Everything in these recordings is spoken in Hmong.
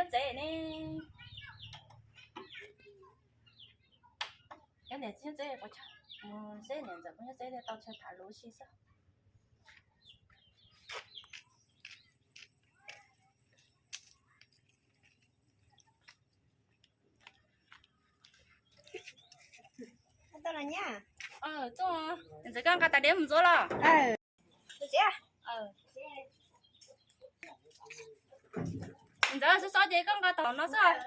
Txeb ne, cov niam txiv txeb, mus seb niam ntxawm poj nyob txeb tau chaw tham lus si xwb. Niam ntxawm, koj nqa tas deb mus ntxuav los? Niam ntxawm, xob xob ces koj nqa tom no xwb.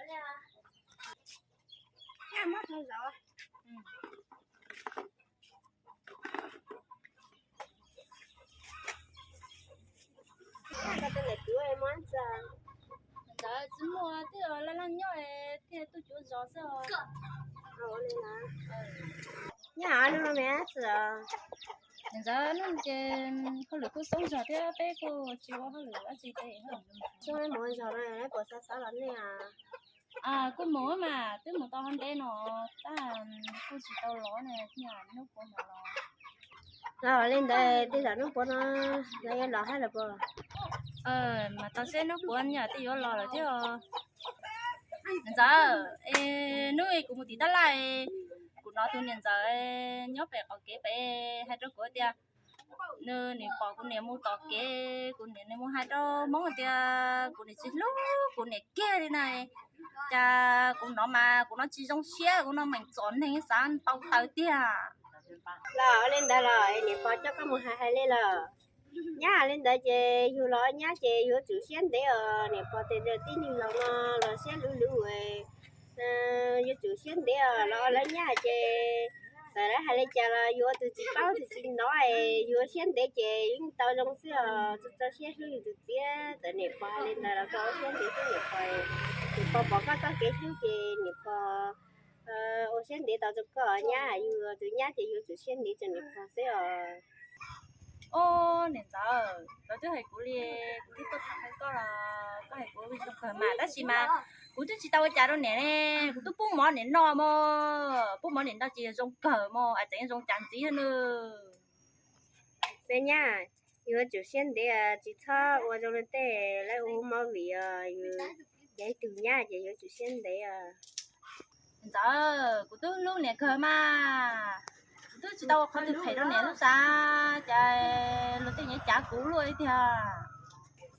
Ntxawm, tsis muaj, twb laj laj nyob thiaj tuaj cuav zos xwb. Nyob hauv no me txwm. Niam ntxawm, hnub ces hauj lwm kuj xoob zog thiab peb kuj tsis ua hauj lwm dab tsi ces xoob mus zog no puas xav xav los nej? Kuj mus mas twb mus tau hov ntev no, tab kuj tsis tau los ne, thiaj hnub puav no los. Los li ntawd tej zaum hnub puav no lawv yuav los hab los puas? Mas tau seb hnub puav yog tej yuav los lawm thiab. Niam ntxawm, hnub kuv mus tim tab laj, kuv hnov tus niam ntxawm nyob pem qaum kev pem hais rau kuv tias nws nim pom kuv niam mus tom kev, kuv niam nim mus hais rau Hmoob tias kuv niam tsis hlub kuv niam kiag li na. Cas kuv hnov mas kuv hnov tsis zoo siab, kuv hnov meem txom neeg xav ntaus taws tiag. Los ua li ntawd los niam pog coj koj mus hais hais li los? Nyab li ntawd ces yug los nyab ces yuav tsum siab ntev os. Niam pog tias tib neeg laus no los siab luv luv, yuav tsum siab ntev os. Los lawv nyab ces txawm lawv hais li cas los yus ua tus tsis paub tus tsis hnov, yus ua siab ntev ces yeej tau zoo xwb os. Txaus siab hlub yus tus txiv. Txawm niam pog hais li ntawd los koj ua siab ntev xwb niam pog. Niam pog pom koj txoj kev hlub ces niam pog ua siab ntev tau rau koj nyab. Yus tus nyab ces yuav tsum siab ntev rau niam pog xwb os. Niam ntxawm, lawv twb hais kuv li, kuv twb tuaj tham hais koj los koj hais kuv zoo kawg mas, tab sis mas kuv twb tsis tau ua cas rau niam ne. Kuv twb pub mov niam noj mog, pub mov niam noj ces zoo kawg mog, es tseem zoo cas ntxiv nawb. Me nyab, yus yuav tsum siab ntev, tsis txhob ua zoo li tej lawv ua movie os, yus yog ib tug nyab ces yuav tsum siab ntev os. Ntxawm, kuv twb hlub niam kawg mas, kuv twb tsis tau ua qhov twg phem rau niam lub xav, cas luag tej nyiam cav kuv luaj li tiag.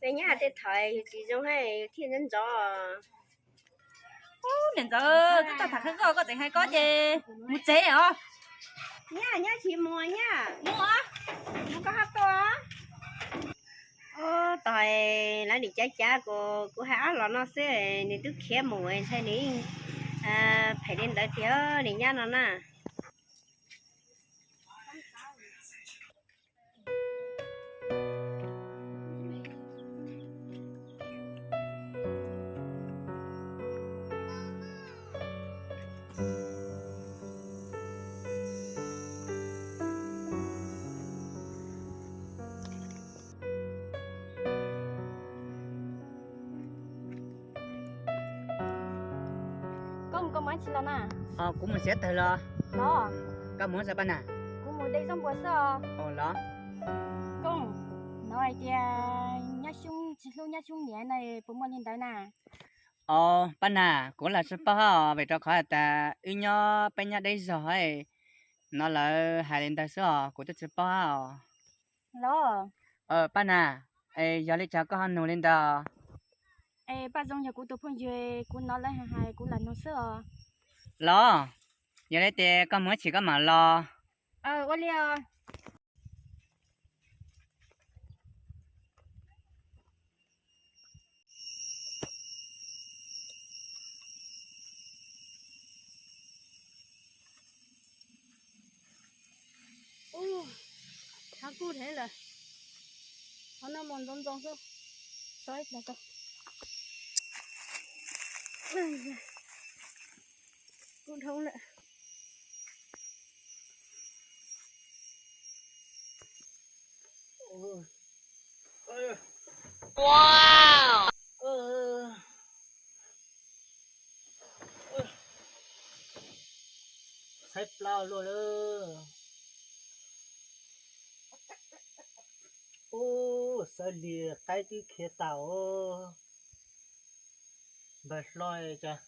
Me nyab, tej thaum yus tsis zoo thiaj ntxov ntxov. Niam ntxawm, twb tau tham qhia koj, koj tseem hais koj ces mus tsev os. Nyab, nyab tsis mus nyab. Mus os. Mus koj hab tuaj. Ub, tos lawv nim cav cav kuv, kuv hais ob los no xwb nws twb khiav mus, ntshai nws yeej phem li ntawd tiag li nyab no na. Koj mus koj mus dab tsi los na? Kuv mus siav tawg los. Los. Koj mus dab tsi Paj Nas? Kuv mus de zaub npua xwb os. Los. Koj, hnov hais tias Nyab Xyoob tsis hlub Nyab Xyoob niam na, puas muaj li ntawd na? Os Paj Nas, kuv los tsis paub os, vim rau qhov tas wb nyob peb nyob deb zog, hnov lawv hais li ntawd xwb os, kuv twb tsis paub os. Los. Paj Nas, es yog li cas koj ho nug li ntawd? Es Paj Zoo yog kuv tus phooj ywg, kuv hnov lawv hais hais kuv lam nug xwb os. Los, yog li ces koj mus ib chim koj mam los. Ua li os. Ub, thav kub heev lawm. Qhov no mos ntxoov ntxoo xwb. Tso ib pliag tso. Kub dhau lawm. Tshaib plab luaj lawm. Ub, xav li qaib twb khiav tag os. Npawg hlob cas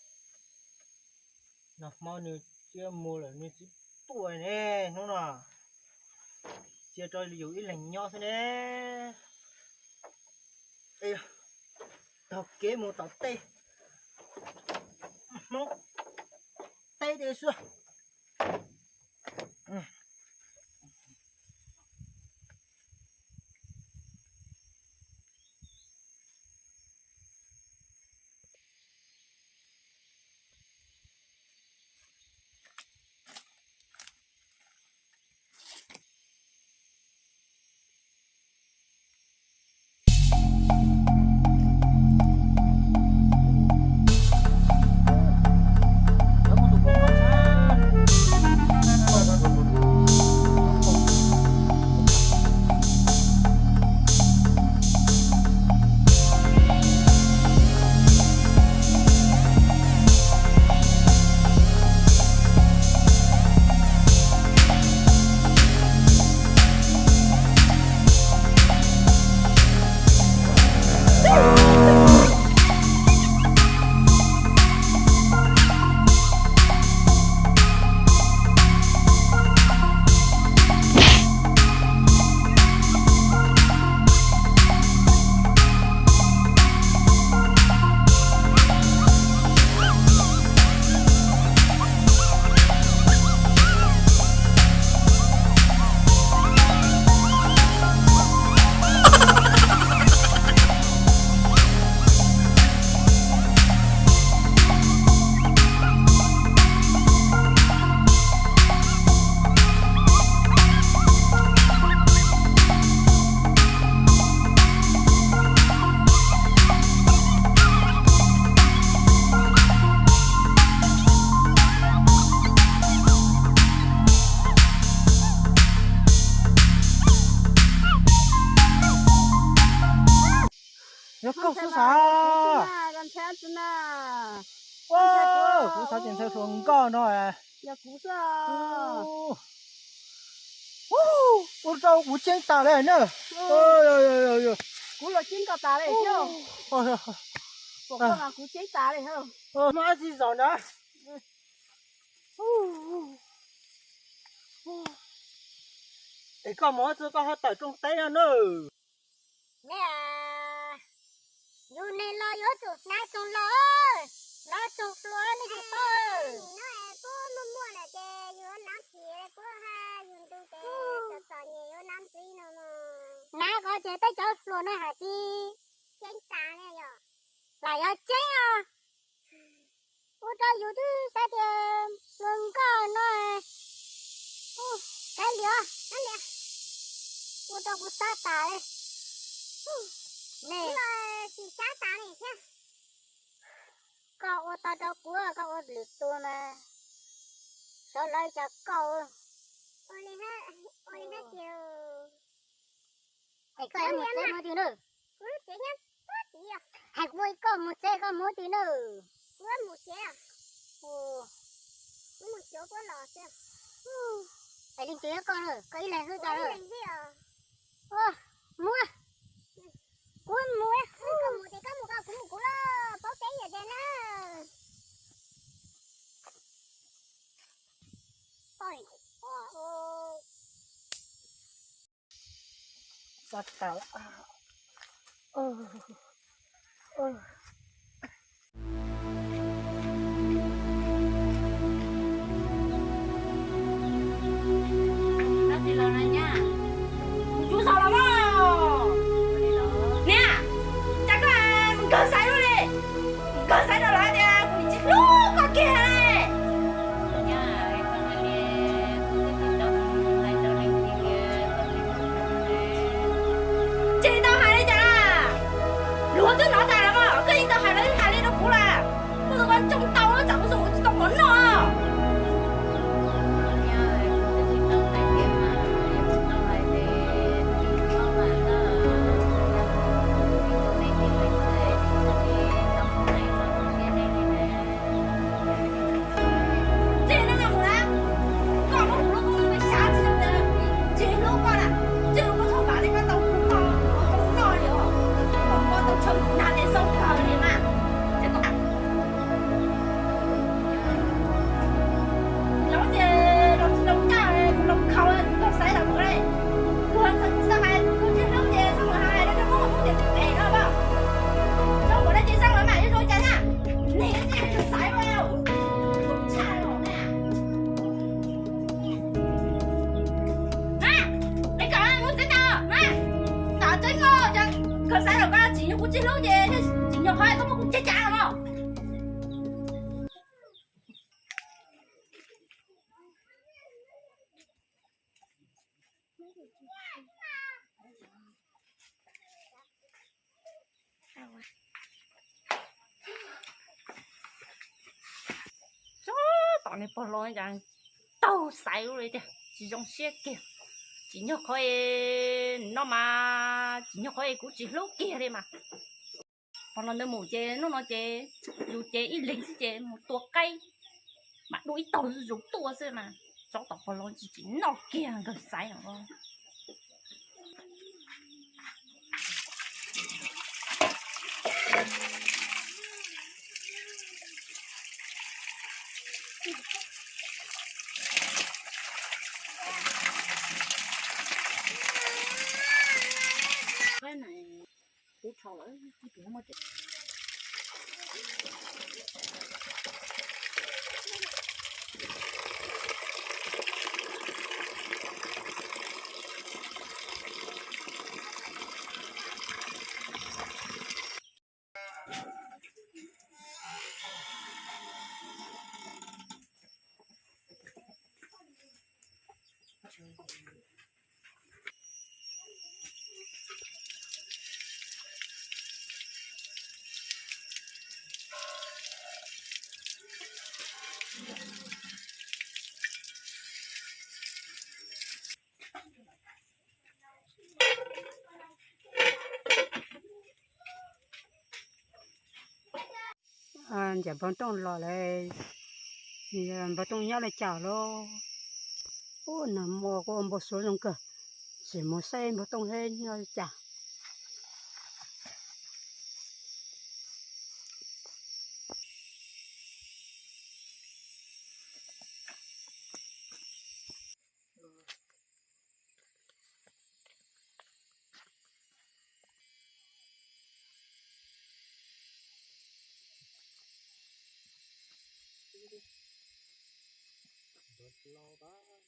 nag hmo nws cia mus lawm nws tsis tuaj ne hnub no. Cia rau yus ib leeg nyob xwb ne. Taug kev mus tom tej, Hmoob teb tej xwb. Yog koj xwb xav? Kuv xav ces ntshai hluas nkauj no. Ua rau kuv ceeb tas li na. Kuv los ceeb koj tas li thiab. Kuv ceeb tas li. Muaj dab tsi zaum na? Es koj mus txog koj ho tawm rooj teb no na. Yus neeg los yuav tsum hnav tsoos los, hnav tsoos hluas nej tsis paub. Nim no es kuj muaj muaj lawm ces yuav hnav tsis kuj ha yus ntu ces txom txom nyem yuav hnav ntxiv no. Hnav ko ces peb cov hluas no hais tsis ceeb tas ne yom. Lam yog ceeb os. Ua rau yus twb xav tias hluas nkauj no, kav liam, ua rau kuv xav tas li. Tsis xav tas li thiab. Koj ua tau rau kuv, koj ua lwm tus mas xyov lawv cas koj. Ua li hais tias, es koj mus tsev mus twg na? Hais kuv koj mus tsev koj mus twg na? Kuv mus tsev. Es leej twg koj na, koj ib leeg xwb tau na? Mus, kuv mus. Koj mus ces koj mus, kuv mus kuv, paub teb yam tiag na. Tus zos los mas, niam, cas koj nkawg xaiv ua li, nkawg xaiv rau lawv tias kuv tsis hlub koj kiag li. Tsis tau hais li cas, luag twb hnov tas los mas koj Lub ces tsis nyob qhov koj muab kuv cab cas los. Tsob tom niag pog los cas taug xaiv ua li tiag, tsis zoo siab kiag. Tsis nyob qhov no mas, tsis nyob qhov kuv tsis hlub kiag li mas. Pog los ntawd mus ces hnub no ces yus ces ib leeg xwb ces mus tua qaib, mam dua ib tog zuj zus tuaj xwb mas. Tsob tom pog los tsis, tsis noj kiag nkawg xaiv os. Ncaim npawg Tooj los lawm, npawg Tooj nyob li cas lauj? Ub, nag hmo kuj npau suav zoo kawg, sim mus saib npawg Tooj seb nyob li cas.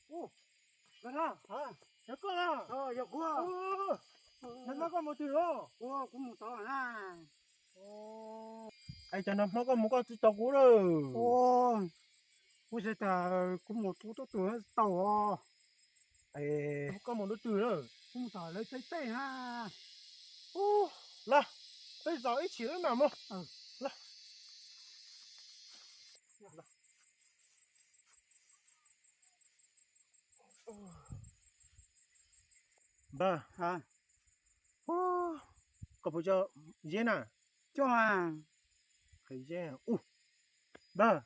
Ub, yog koj los? Yog kuv. Nag hmo koj mus twg los? Kuv mus tod na. Es cas nag hmo koj mus koj tsis tos kuv lawm? Kuv xav tias kuv mus kuv tub tug tau os. Koj mus rau twg lawm? Kuv mus tom lawv tsev teb na. Los, peb zaum ib chim lawm na mog. Npawg, koj puas coj Zeb na? Coj. Qhia Zeb. Npawg,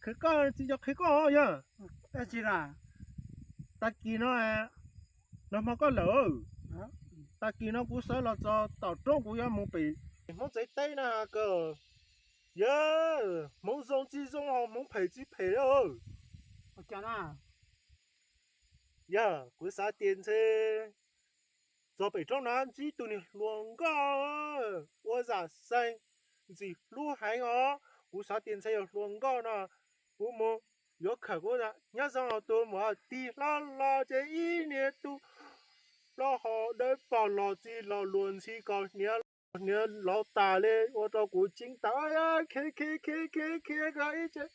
qhia koj tsis yog qhia koj yog. Dab tsi na? Tag kis no, nag hmo koj lawm. Tag kis no kuv sawv los txog tom roob kuv yuav mus pem Hmoob tsev teb na kawg. Yog Hmoob zoo tsis zoo, ho Hmoob phem tsis phem li. Ua cas na? Yog kuv xav tias ntshe txog pem roob na ntsib tus niag hluas nkauj ua zam xeeb ntxim hlub heev os. Kuv xav tias ntshe yog hluas nkauj no, kuv mus yuav khawm kuv nyob zoo tus mus tig hlob los ces ib niag tub plaub hau dawb paug los txij los luag ntxhi kom hniav, hniav lov tas li ua rau kuv ceeb tas. Khiav khiav khiav khiav khiav koj ib ce,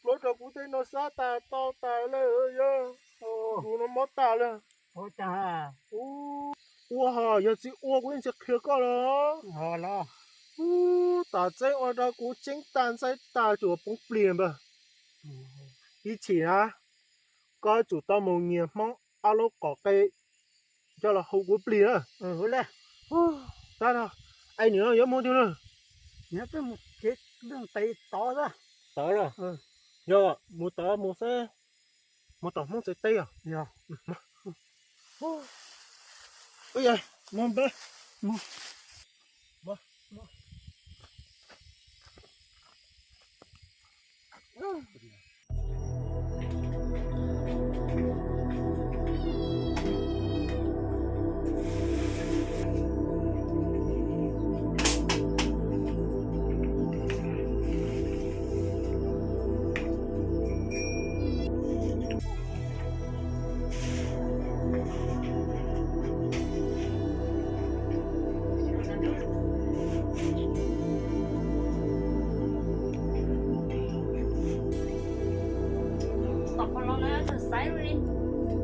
pluav rau kuv tej no xab tas tau tas lawm yog. Kuv no mob tas lawm. Ua ho yog tsis ua kuv yeej tsis qhia koj los. Ub, tas tseeb ua rau kuv ceeb tas ntxaib tas tsuas poob plig npawg. Ib chim na, koj tsum tau mus nyiag Hmoob ob lub qom qe coj los hu kuv plig na. Tab, es nim no yuav mus twg na? Tod los? Yog mus tod mus xwb, mus tom Hmoob tsev teb os. Qhov los no yog xaiv li,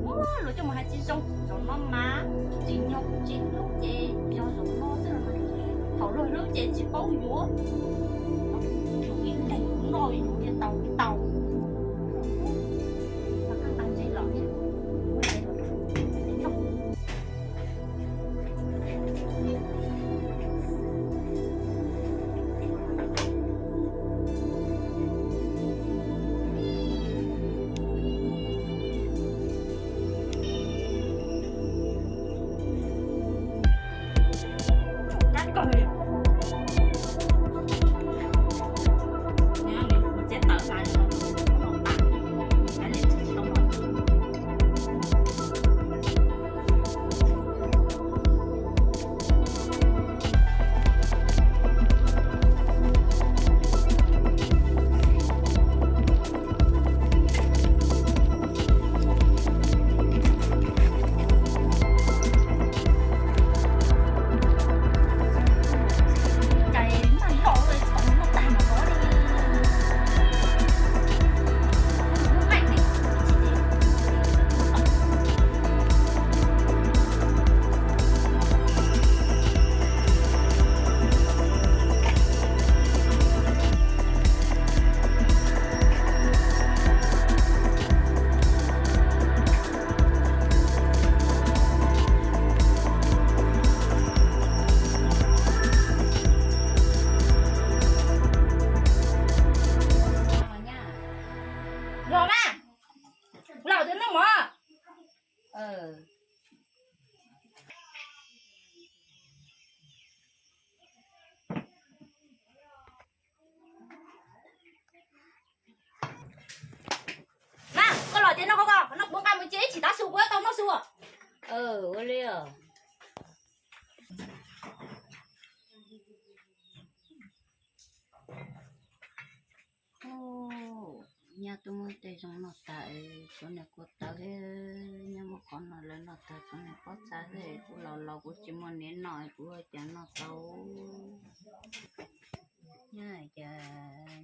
ua luag coj mus hais tsis zoo, zaum no mas tsis nyog tsis hlub ces yog zaum no xwb. Thaum luag hlub ces tsis paub yuav, ib leeg noj yus thiaj tau tau. Los mas, los twb noj mov. Mas koj los ces noj koj, noj kuv nqa mus cia ib chim tav su kuv tau noj su. Ua li os. Nyab twb muab tej zoo noj tag, tshuav niag kua tawv thiab, nyab muab qhov no lawv noj tag, tshuav niag pob txha xwb, kuv los los kuv tsis muaj niam noj, kuv ua cas noj tau. Nyab hais tias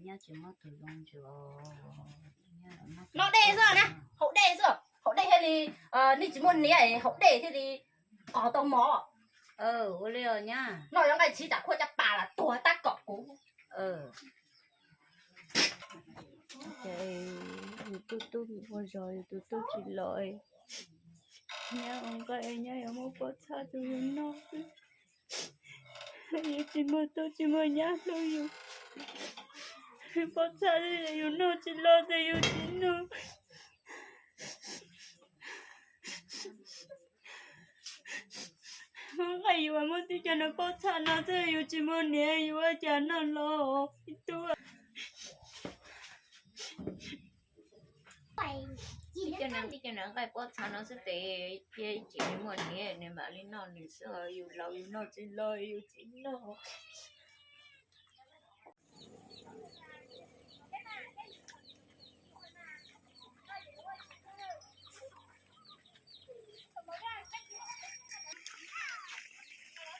nyab tsis muab tus zoo ntsuas. No dej xwb na, haus dej xwb, haus dej thiaj li, nej tsis muaj niam haus dej thiaj li qos tau mov. Ua li os nyab. Noj yuav nqaij tshiv tsam khuaj caj pas los tuag tab kom kuv. Ces yus tus tub mus ua zog, yus tus tub tsis los, nyab ua nqaij, nyab yuav muab pob txha rau yus noj xwb. Yus tsis muaj tub tsis muaj nyab hlub yus, pob txha yus noj tsis los ces yus tsis noj. Hos nqaij yus muab tib co no pob txha no xwb, yus tsis muaj niam yus ua cas noj los ib tug. Tib co no nqaij pob txha no xwb ces cia tsis muaj niam nws mam li noj nws xwb, yus laus yus noj tsis los yus tsis noj.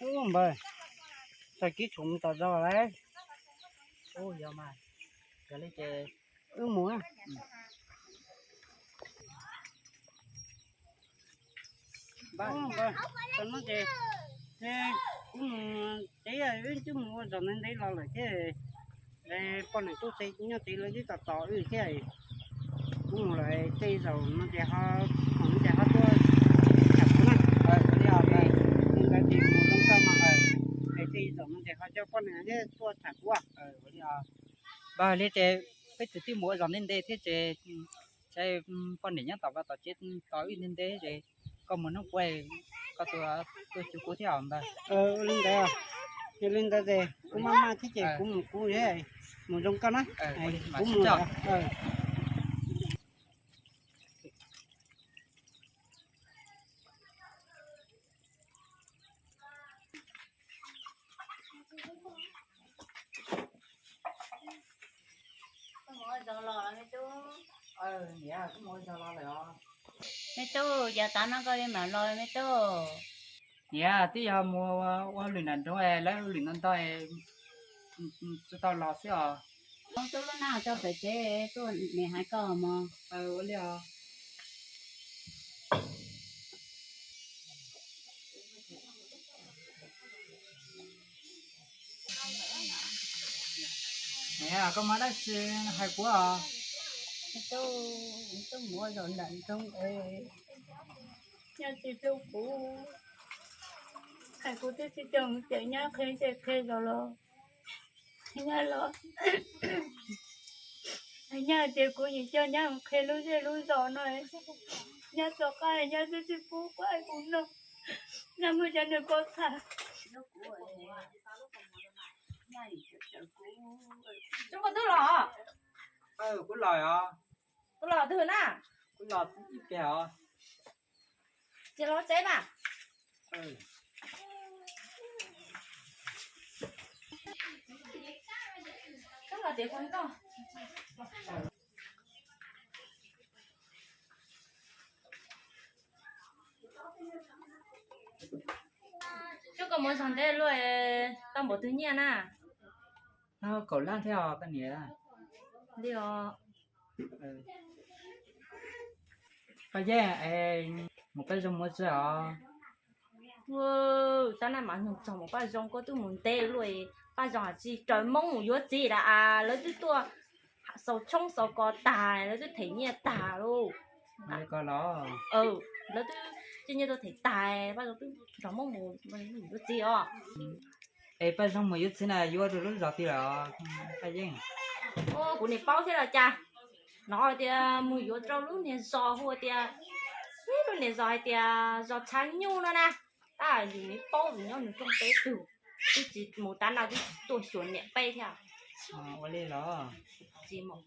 Ub npawg, tag kis tshum mus tom zos lawm. Ub yog mas, yog li ces wb mus. Npawg, tau no ces kuv mus tsev, wb twb mus ua zos ntev ntev los lawm thiab. Poj niam tub se nyob tsev lawv twb tos tos wb thiab. Kuv mus lawm tej zaum no ces ho, no ces ho tuaj tham kuv na. Li ntawd ces mus zoo koj no, es tej zaum no ces ho coj poj niam thiab tuaj tham kuv. Npawg, li ces peb tus twb mus ua zos ntev ntev thiab ces poj niam nyob tom vaj tom tsev tos wb ntev ntev ces koj mus hnub puav koj tuaj cuag kuv thiab os npawg. Li ntawd, yog li ntawd ces kuv maj maj thiab ces kuv mus kuv, mus zoo koj na. Kuv mus. Me tub, yav tas no koj li mam los me tub. Niam, twb yog mus ua lwm nram nroog, lawv ua lwm no ntau, tsis tau los xwb os. Muab tub lub nab tso pem tsev, tuaj niam hais koj mog. Ua li os. Niam, koj muaj dab tsi hais kuv os? Tub, tub muab zom ntawm nroog es nyab tsis hlub kuv, hais kuv twb tsis coj ces nyab qhia ces qhia zom los, nyab los nyab hais tias kuv yeej coj nyab mus qhia lub zej lub zos no, nyab tom qab nyab twb tsis pub kuv hais kuv noj, nyab muab cov niag pob txha. Kuv twb los, kuv los os, kuv los twg na? Kuv los ib pliag os. Ces los tsev mas. Coj koj mus zog ntev luaj, tau npaum twg nyiaj na? Kaum lab thiab os koj niam. Li os. Paj Yeej, mus Paj Zoo mus tsi os? Tab na mas nug txog mus Paj Zoo, koj twb mus ntev luaj, Paj Zoo hais tsis raws Hmoob mus yuav txiv lawm as, lawv twb tuaj xaus tshoob xaus kos tag, lawv twb them nyiaj tag lauj. Lawv twb coj nyiaj tuaj them tag, Paj Zoo twb nrog Hmoob mus yuav txiv os. Es Paj Zoo mus yuav txiv na yuav rau lub zos twg lawm Paj Yeej? Kuv niam paub thiab los cas, hnov tias mus yuav rau lub niag zos hu tias, ib lub niag zos hais tias zos Tshav Nyuj no na. Tab yus niam paub yus nyob nws rooj teb tug, twb tsis mus tav no twb tsis tuaj xyuas niam peb thiab. Ua li los? Tsis mus.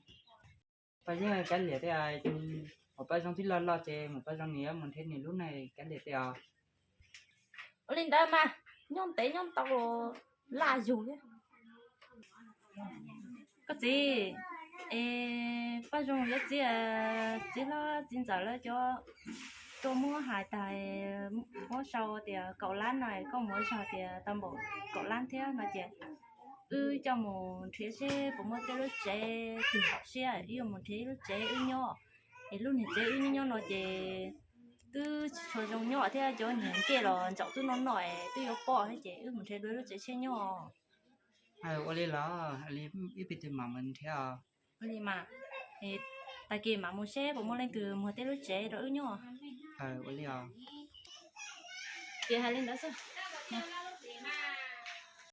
Paj Yeej, kav liam tiag, mus Paj Zoo twb loj loj ces mus Paj Zoo nws yuav mus nrhiav nws lub neej, kav liam tiag os. Ua li ntawd mas nyob ntev nyob ntau laj yug thiab. Koj txiv, es Paj Zoo yuav txiv, txiv hlob txiv ntxawm lawv cov tuaj muab hais tas, muab sau tias kaum lab no, koj mus zog tias tau npaum kaum lab thiab no ces wb coj mus nrhiav seb puas muaj tej lub tsev twg hom siab wb yuav mus nrhiav ib lub tsev wb nyob. Es lub niag tsev wb nyob nyob no ces twb tsis tshua zoo nyob thiab, cov niag ncej los ntsaum twb noj noj es twb yuav pom thiab ces wb mus nrhiav dua lub tsev tshiab nyob. Ua li los, ib pliag twg mam mus nrhiav. Ua li mas, tag kis mam mus seb puas muaj leej twg muag tej lub tsev rau wb nyob. Ua li os. Ces hais li ntawd xwb.